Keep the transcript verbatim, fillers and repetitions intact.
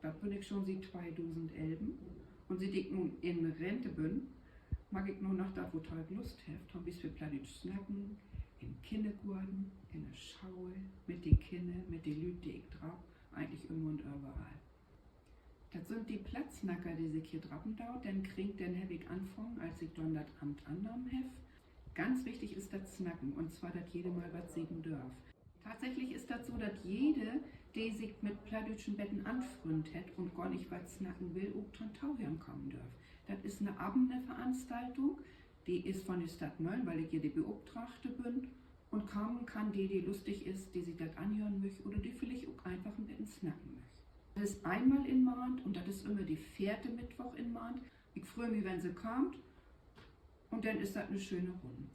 Dat bün ik schon siet tweedusend elven. Un siet ik nu in Rente bün, maak ik nu noch dat, wo ik Lust heff, to'n Bispeel Plattdüütsch snacken, in Kinnergoorn, in de School, mit de Kinner, mit de Lüüd, de ik draap, egentlich ümmer un överall. Dat sünd de Plattsnacker, de sik hier drapen doot. Den Kring, den heff ik anfungen, as ik denn dat Amt annahmen heff. Ganz wichtig is dat Snacken, un zwar, dat jede mal wat seggen dörf. Tatsächlich is dat so, dat jede, de sik mit Plattdüütsch en beten anfrünnt hett un gor nich wat snacken will, ok to'n Tohören kamen dörf. Dat is 'ne abene Veranstaltung, de is von de Stadt Mölln, wiel ik hier de Beopdragte bün. Un kamen kann de, de lustig is, de sik dat anhören müch oder de villicht ok eenfach en beten snacken müch. Dat is eenmal in Maand un dat is ümmer de veerte Mittwoch in Maand. Ik frei mi, wenn Se kaamt. Un denn is dat 'ne schöne Runn.